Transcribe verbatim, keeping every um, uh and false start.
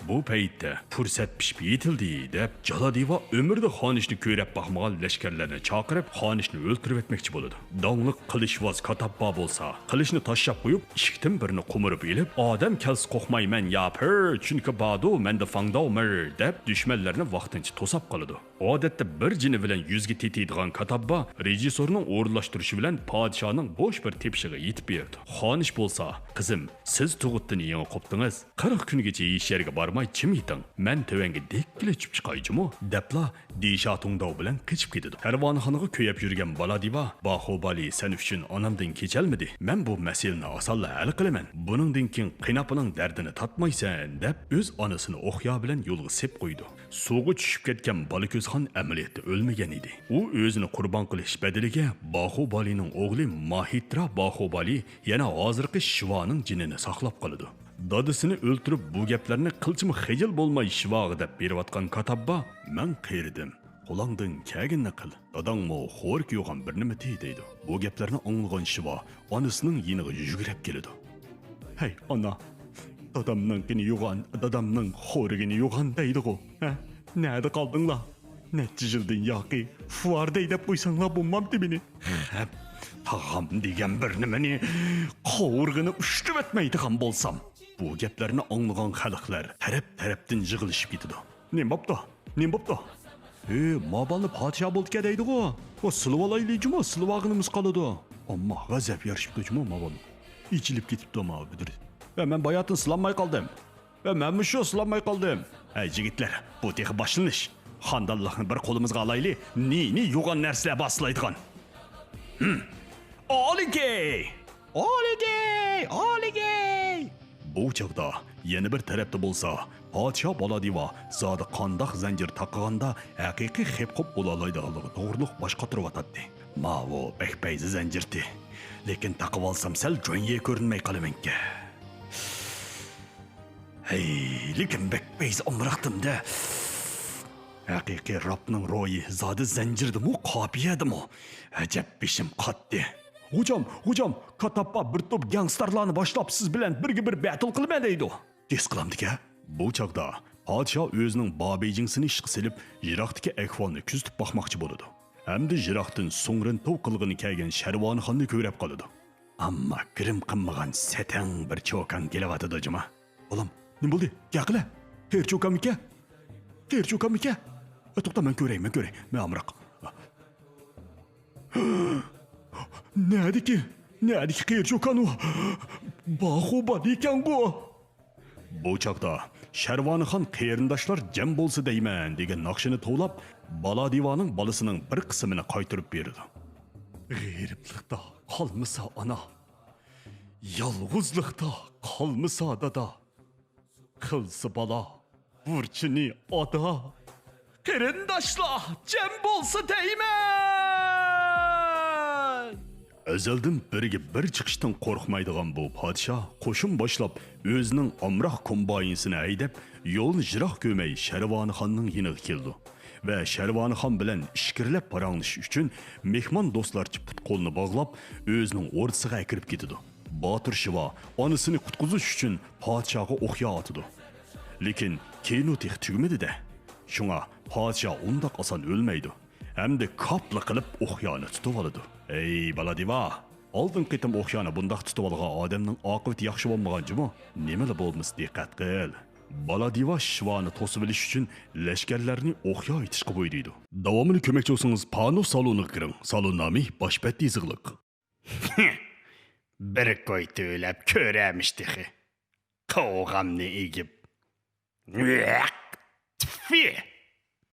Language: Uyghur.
بۇ پەيتتە پۇرسەت پىشىپ يېتىلدى، دەپ جالادىۋا ئۆمرىدە خانىشنى كۆرەپ باقمىغان لەشكەرلەرنى چاقىرىپ، خانىشنى ئۆلتۈرۈۋەتمەكچى بولىدۇ. داڭلىق قىلىچۋاز كاتاببا بولسا، قىلىچنى تاشلاپ قويۇپ، ئىككىدىن بىرنى قومۇرۇپ ئېلىپ، ئادەم كەلسە قورقمايمەن يا پىر، چۈنكى بادۇ مەندە فاڭداۋمىر، دەپ دۈشمەنلەرنى ۋاقتىنچە توساپ قالىدۇ. ئادەتتە بىر جېنى بىلەن يۈزگە تېتىيدىغان كاتاببا رېژىسسورنىڭ ئورۇنلاشتۇرۇشى بىلەن پادىشاھنىڭ بوش بىر تېپىشىغا يېتىپ بېرىدۇ. خانىش بولسا، قىزىم، سىز تۇغۇتتىن يېڭى قوپتىڭىز، قىرىق كۈنگىچە ھېچ يەرگە بارماي چىم يېتىڭ، مەن تۆۋەنگە دەككىلە چۈشۈپ چىقاي جۇمۇ، دەپلا دىشا تۇڭداۋ بىلەن قېچىپ كېتىدۇ. كەرۋانخانىغا كۆيەپ يۈرگەن بالادىۋا، باخۇبالى سەن ئۈچۈن ئانامدىن كېچەلمىدى، مەن بۇ مەسىلىنى ئاسانلا ھەل قىلىمەن، بۇنىڭدىن كېيىن قېناپىنىڭ دەردىنى تارتمايسەن، دەپ ئۆز ئانىسىنى ئوقيا بىلەن يولغا سېلىپ قويىدۇ. سۇغا چۈشۈپ كەتكەن بالىكۆز خان ئەمەلىيەتتە ئۆلمىگەن ئىدى. ئۇ ئۆزىنى قۇربان قىلىش بەدىلىگە باخۇبالىنىڭ ئوغلى ماھىترا باخۇبالى يەنە ھازىرقى شىۋانىڭ جېنىنى ساقلاپ قالىدۇ. دادىسىنى ئۆلتۈرۈپ، بۇ گەپلەرنى قىلچىمۇ خىجىل بولماي شىۋاغا دەپ بېرىۋاتقان كاتاببا، مەن قېرىدىم، قولۇڭدىن كەلگىنىنى قىل، داداڭمۇ خورىكى يوغان بىر نېمىتى، دەيدۇ. بۇ گەپلەرنى ئاڭلىغان شىۋا ئانىسىنىڭ يېنىغا يۈگۈرۈپ كېلىدۇ. ھەي ئانا، دادامنىڭكىنى يوغان، دادامنىڭ خورىكىنى يوغان دەيدىغۇ، ھە؟ نەدە قالدىڭلار؟ نەچچە يىلدىن ياقى فۇئار دەي دەپ قويساڭلار بولمامتى مېنى؟ خەپ، تاغام دېگەن بىر نېمىنى قاۋۇرغىنى ئۇشتۇۋەتمەيدىغان بولسام. بۇ گەپلەرنى ئاڭلىغان خەلقلەر تەرەپ-تەرەپتىن يىغىلىشىپ كېتىدۇ. نېمە بوپتۇ؟ نېمە بوپتۇ؟ ھې، ما بالىنى پادىشاھ بولىدىكەن دەيدىغۇ. ئۇ سىلىۋالايلى جۇمۇ، سىلىۋالغىنىمىز قالىدۇ. ئەمما غەزەپ يارىشىپتۇ جۇمۇ ما بالىنى. ئېچىلىپ كېتىپتۇ ما بىدىر. ۋە مەن باياتىن سىلانماي قالدىم. ۋە مەنمۇ شۇ سىلانماي قالدىم. ھەي، يىگىتلەر، بۇ تېخى باشلىنىش. خاندانلىقنى بىر قولىمىزغا ئالايلى، نى-نى يوغان نەرسىلەر بار سىلايدىغان. ھىم. ئالىكەي! ئالىكەي! ئالىكەي! بۇ چاغدا يەنە بىر تەرەپتە بولسا، پادىشاھ بالادىۋا زادى قانداق زەنجىر تاقىغاندا ھەقىقىي خېپ-خوپ بولالايدىغانلىقى توغرۇلۇق باش قاتۇرۇۋاتاتتى. ماۋۇ بەك پەيزى زەنجىرتى. لېكىن تاقىۋالسام سەل جۇەنيې كۆرۈنمەي قالىمەنكەن. ھەي، لېكىن بەك پەيزى ئامراقتىم-دە. ھەقىقىي راپنىڭ روھى زادى زەنجىردىمۇ، قاپىيەدىمۇ؟ ئەجەب بېشىم قاتتى. غوجام، غوجام، كاتاپپا بىر توپ گەڭستارلارنى باشلاپ سىز بىلەن بىرگە بىر بەتىل قىلىمەن دەيدۇ. تېز قىلامدىكەن؟ بۇ چاغدا پادىشاھ ئۆزىنىڭ بابىجىڭسىنى ئىشقا سېلىپ، يىراقتىكى ئەھۋالنى كۆزىتىپ باقماقچى بولىدۇ. ھەمدە يىراقتىن سۇڭرىنتوۋ قىلغىنى كەلگەن شەرۋانىخاننى كۆرۈپ قالىدۇ. ئەمما گىرىم قىلمىغان سەتەڭ بىر چوكان كېلىۋاتىدۇ جۇما. بالام، نېمە بولدى؟ گەپ قىلە. قېرى چوكانمىكەن؟ قېرى چوكانمىكەن؟ ئە، توختا، مەن كۆرەي، مەن كۆرەي. مەن ئامراق. نەدىكى، نەدىكى قېرى چوكان ئۇ؟ باخۇبالى ئىكەنغۇ. بۇ چاغدا شەرۋانىخان قېرىنداشلار جەم بولسا دەيمەن دېگەن ناخشىنى توۋلاپ، بالادىۋانىڭ بالىسىنىڭ بىر قىسمىنى قايتۇرۇپ بېرىدۇ. غېرىبلىقتا قالمىسا ئانا، يالغۇزلۇقتا قالمىسا دادا، قىلسا بالا بۇرچىنى ئادا. قېرىنداشلار جەم بولسا دەيمەن! ئەزەلدىن بىرگە بىر چىقىشتىن قورقمايدىغان بۇ پادىشاھ قوشۇن باشلاپ، ئۆزىنىڭ ئامراق كومباينىسىنى ھەيدەپ، يولنى يىراق كۆرمەي شەرۋانىخاننىڭ يېنىغا كېلىدۇ ۋە شەرۋانىخان بىلەن ئىچكىرىلەپ پاراڭلىشىش ئۈچۈن مېھمان دوستلارچە پۇت-قولىنى باغلاپ، ئۆزىنىڭ ئوردىسىغا ئەكىرىپ كېتىدۇ. باتۇر شىۋا ئانىسىنى قۇتقۇزۇش ئۈچۈن پادىشاھقا ئوقيا ئاتىدۇ. لېكىن كىنو تېخى تۈگىمىدى-دە. شۇڭا پادىشاھ ئۇنداق ئاسان ئۆلمەيدۇ ھەمدە كاپلا قىلىپ ئوقيانى تۇتۇۋالىدۇ. ھەي، بالادىۋا! ئالدىنقى قېتىم ئوقيانى بۇنداق تۇتۇۋالغان ئادەمنىڭ ئاقىۋىتى ياخشى بولمىغان جۇمۇ. نېمىلا بولمىسا دىققەت قىل. بالادىۋا شىۋانى توسۇۋېلىش ئۈچۈن لەشكەرلەرنى ئوقيا ئېتىشقا بۇيرۇيدۇ. داۋامىنى كۆرمەكچى بولسىڭىز، پانۇ سالونىغا كىرىڭ. سالون نامى باش بەتتە يېزىقلىق. بىر كوي تۆلەپ كۆرەمىش تېخى. قوغامنى ئېگىپ. تىفى!